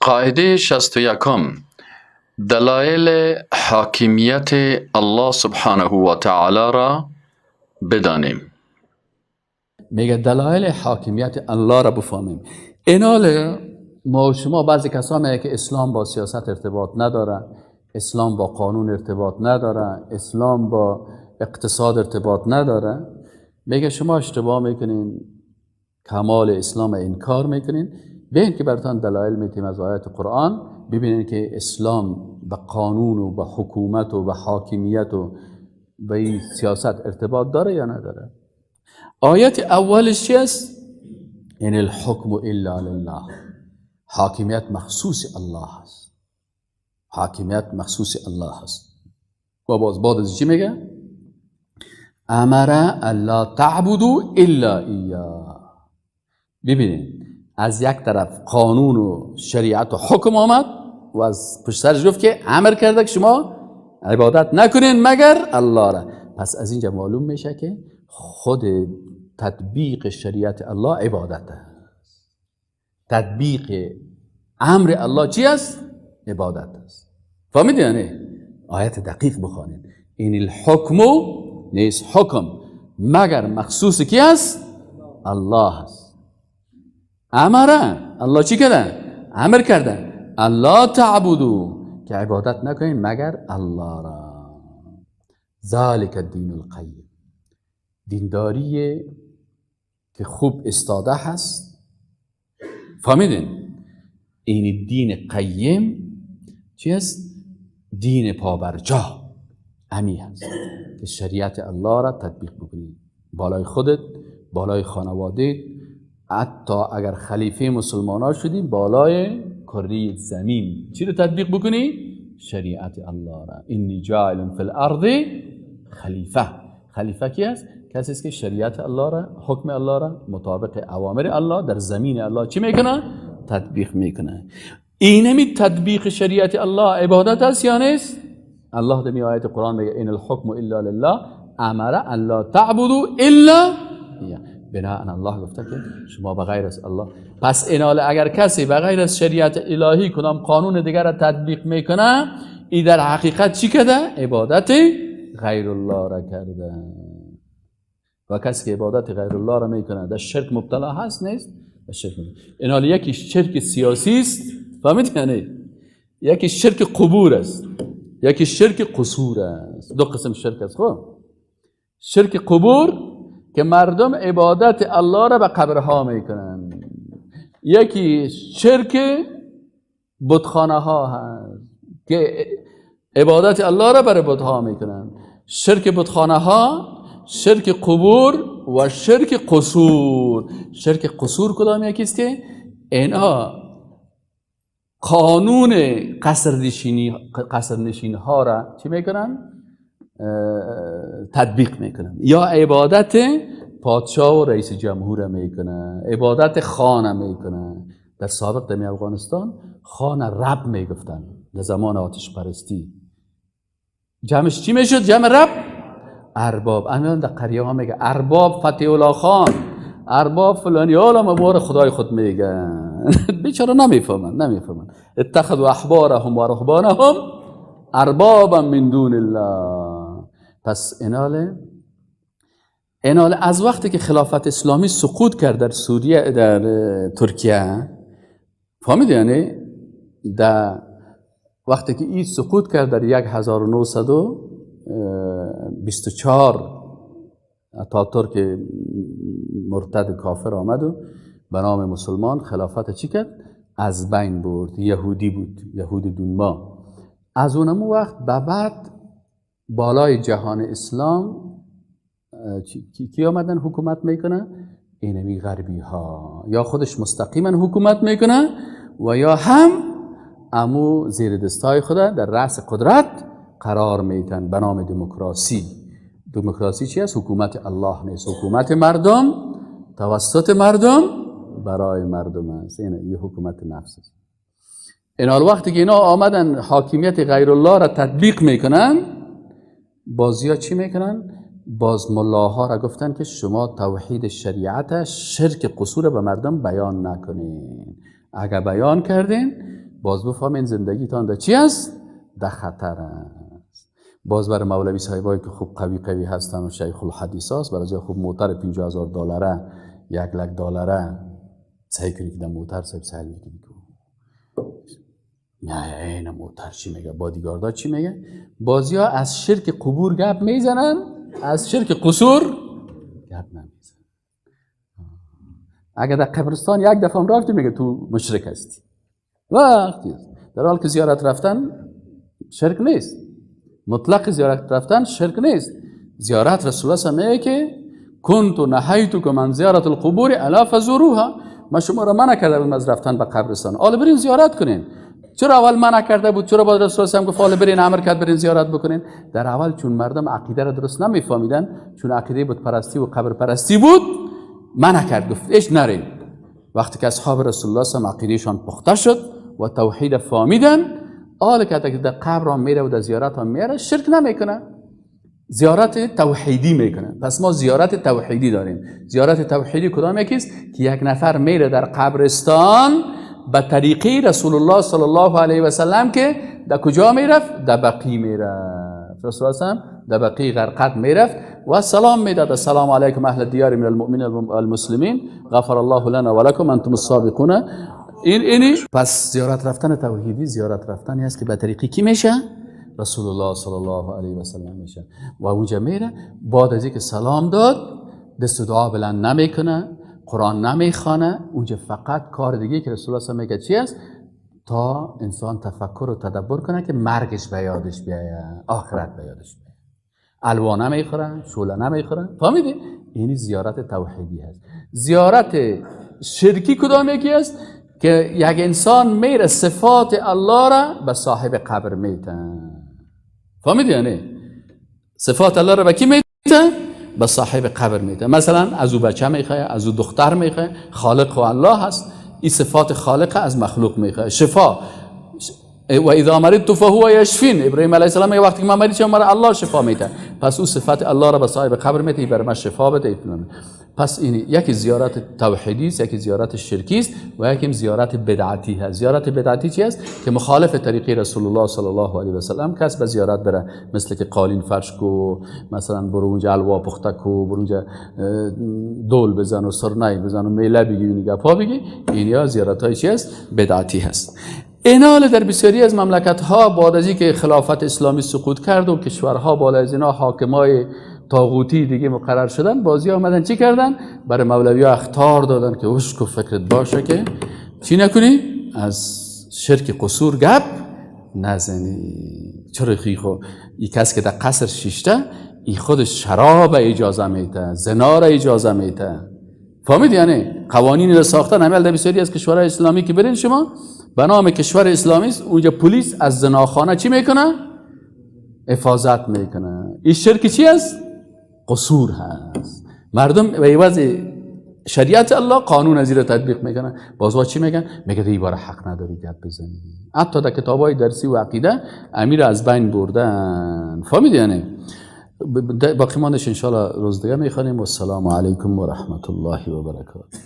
قاعده 61، دلایل حاکمیت الله سبحانه و تعالی را بدانیم. میگه دلایل حاکمیت الله را بفهمیم. اینال ما و شما بعضی کسا میگه که اسلام با سیاست ارتباط نداره، اسلام با قانون ارتباط نداره، اسلام با اقتصاد ارتباط نداره. میگه شما اشتباه میکنین، کمال اسلام انکار میکنین. ببین که براتون دلایل میتیم از آیات قرآن، ببینین که اسلام به قانون و به حکومت و به حاکمیت و به این سیاست ارتباط داره یا نداره. آیت اولش چی است؟ ان الحکم الا لله. حاکمیت مخصوص الله است. حاکمیت مخصوص الله است. و باز بعد از چی میگه؟ امر الا تعبدوا الا ایاه. ببینید از یک طرف قانون و شریعت و حکم آمد و از پشت سرش گفت که امر کرده که شما عبادت نکنین مگر الله را. پس از اینجا معلوم میشه که خود تطبیق شریعت الله عبادت است. تطبیق امر الله چی است؟ عبادت است. فهمیدی یعنی؟ آیت دقیق بخوانید. این الحکم نیست حکم مگر مخصوص کی است؟ الله است. امره الله چی کرده؟ امر کرده الله تعبدو، که عبادت نکنین مگر الله را. ذالک الدین القیم، دینداری که خوب استاده هست. فهمیدین؟ این دین قیم چی است؟ دین پابرجا امی هست که شریعت الله را تطبیق بکنی بالای خودت، بالای خانواده، حتی اگر خلیفه مسلمان ها شدی بالای کره زمین چی رو تطبیق بکنی؟ شریعت الله را. انی جاعل فی الارض خلیفه. خلیفه کی است؟ کسی است که شریعت الله را، حکم الله را مطابق اوامر الله در زمین الله چی میکنه؟ تطبیق میکنه. اینمی تطبیق شریعت الله عبادت است یا نیست؟ الله در آیت قرآن میگه ان الحکم الا لله امر الا تعبدوا الا ایاه. بناءً الله گفته که شما بغیر از الله. پس اینال اگر کسی بغیر از شریعت الهی کدام قانون دیگر را تطبیق میکنه، ای در حقیقت چی کرده؟ عبادت غیر الله را کرده. و کسی که عبادت غیر الله را میکنه در شرک مبتلا هست نیست؟ در شرک مبتلا. اینال یکی شرک سیاسی است، فهمید یعنی؟ یکی شرک قبور است، یکی شرک قصور است. دو قسم شرک است. خب شرک قبور که مردم عبادت الله را به قبرها میکنن، یکی شرک بتخانه ها هست که عبادت الله را برای بتها میکنن. شرک بتخانه ها، شرک قبور و شرک قصور. شرک قصور کدام یکی است؟ که اینها قانون قصر نشین ها را چی میکنن؟ تطبیق میکنن. یا عبادت پادشاه و رئیس جمهور میکنن، عبادت خان میکنن. در سابق در افغانستان خان رب میگفتن در زمان آتش پرستی. جمعش چی میشد؟ جمع رب ارباب. الان در قریه ها میگه ارباب فتح الله خان، ارباب فلانی، حالا مبار خدای خود میگن. بیچاره نمیفهمن، نمیفهمن. اتخذوا احبارهم و رهبانهم اربابا من دون الله. پس اینال از وقتی که خلافت اسلامی سقوط کرد در سوریه، در ترکیه، فهمید یعنی؟ در وقتی که این سقوط کرد در 1924 اتاتورک مرتد کافر آمد و به نام مسلمان خلافت چی کرد؟ از بین برد. یهودی بود، یهود دونما. از اونمو وقت به بعد بالای جهان اسلام کی آمدن حکومت میکنه؟ اینمی غربی ها. یا خودش مستقیما حکومت میکنه و یا هم امو زیر دستای خود در رأس قدرت قرار میتن به نام دموکراسی. دموکراسی چی است؟ حکومت الله نیست، حکومت مردم توسط مردم برای مردم است. این یه حکومت نفس است. این وقتی که اینا آمدن حاکمیت غیر الله را تطبیق میکنن، بازیا چی میکنن؟ باز ملاها را گفتن که شما توحید شریعت شرک قصور به مردم بیان نکنین. اگر بیان کردین باز بفهمین زندگیتان در چی است؟ در خطر است. باز برای مولوی صاحبایی که خوب قوی قوی هستن و شیخ الحدیث هست، برای خوب موتر 50,000 دلاره، 1 لک دلاره، سعی کنی که در موتر صاحب سعی میکنی که نه این موتر چی میگه، بادیگاردا چی میگه. بازیا از شرک قبور گپ میزنن، از شرک قصور گپ نمیزنن. اگر در قبرستان یک دفعه رفتی میگه تو مشرک هستی. وقتی در حال که زیارت رفتن شرک نیست، مطلق زیارت رفتن شرک نیست. زیارت رسول الله میگه که کنت نهیتکم عن زیارت القبور الا فزوروها، ما شما را منع کرده بودم از رفتن به قبرستان، حالا برین زیارت کنین. چرا اول منع کرده بود؟ چرا بعد رسول الله گفت حالا برین، امر کرد برین زیارت بکنین؟ در اول چون مردم عقیده را درست نمیفهمیدن، چون عقیده بت پرستی و قبر پرستی بود، منع کرد، گفت اش نرین. وقتی که اصحاب رسول الله صلی عقیدهشان پخته شد و توحید فهمیدن، حالا که در قبر هم میره و در زیارت هم میره شرک نمیکنه، زیارت توحیدی میکنه. پس ما زیارت توحیدی داریم. زیارت توحیدی کدام یکیست؟ که یک نفر میره در قبرستان به طریقه رسول الله صلی الله علیه و سلم که در کجا میرفت؟ در بقیع میرفت. رسول الله صلی در بقیع غرقد میرفت و سلام میداد، السلام علیکم اهل الدیار من المؤمنین المسلمین غفر الله لنا ولکم انتم السابقون. این اینی. پس زیارت رفتن توحیدی زیارت رفتنی است که به طریقی کی میشه؟ رسول الله صلی الله علیه و سلم میشه. و اونجا میره، بعد از اینکه سلام داد دست دعا بلند نمیکنه، قرآن نمیخوانه، اونجا فقط کار دیگه که رسول الله صلی میگه چی است؟ تا انسان تفکر و تدبر کنه که مرگش به یادش بیاید، آخرت به یادش بیاید. الوا نمیخوره، شعله نمیخوره. فهمیدی؟ اینی زیارت توحیدی هست. زیارت شرکی کدام یکی است؟ که یک انسان میره صفات الله را به صاحب قبر میته. فهمیدی؟ یعنی صفات الله را به کی میته؟ به صاحب قبر میته. مثلا از او بچه میخواه، از او دختر میخواه، خالق و الله هست، این صفات خالق از مخلوق میخواه. شفا، و اذا مرضت فهو یشفین، ابراهیم علیه السلام میگه وقتی که من مریض شدم مرا الله شفا میده. پس او صفات الله را به صاحب قبر میده، بر من شفا بده. پس این یکی زیارت توحیدی است، یکی زیارت شرکی است و یکی زیارت بدعتی هست. زیارت بدعتی چی است؟ که مخالف طریقه رسول الله صلی الله علیه و سلم کس به زیارت بره، مثل که قالین فرش کو، مثلا برو اونجا الوا پخته کو، برو اونجا دول بزن و سرنای بزن و میله بگی و گپا بگی. این زیارت های چی است؟ بدعتی هست. اینال در بسیاری از مملکت ها بعد از اینکه خلافت اسلامی سقوط کرد و کشورها بالا از اینا حاکمای طاغوتی دیگه مقرر شدن، بازی آمدن چی کردن؟ برای مولوی ها اخطار دادن که اوش کو فکرت باشه که چی نکنی؟ از شرک قصور گپ نزنی. چرا خو این کس که در قصر شیشته این خودش شراب اجازه میده، زنا را اجازه میده. فهمید؟ یعنی قوانین را ساختن. همه در بسیاری از کشورهای اسلامی که برین شما به نام کشور اسلامی است، اونجا پلیس از زناخانه چی میکنه؟ حفاظت میکنه. این شرک چی است؟ قصور هست. مردم به عوض شریعت الله قانون از را تطبیق میکنن. باز چی میگن؟ میگه دیگه بار حق نداری گپ بزنی. حتی در کتابای درسی و عقیده امیر از بین بردن. فهمیدی؟ یعنی باقی ماندش انشالله روز دیگه میخوانیم. و السلام علیکم و رحمت الله و برکاته.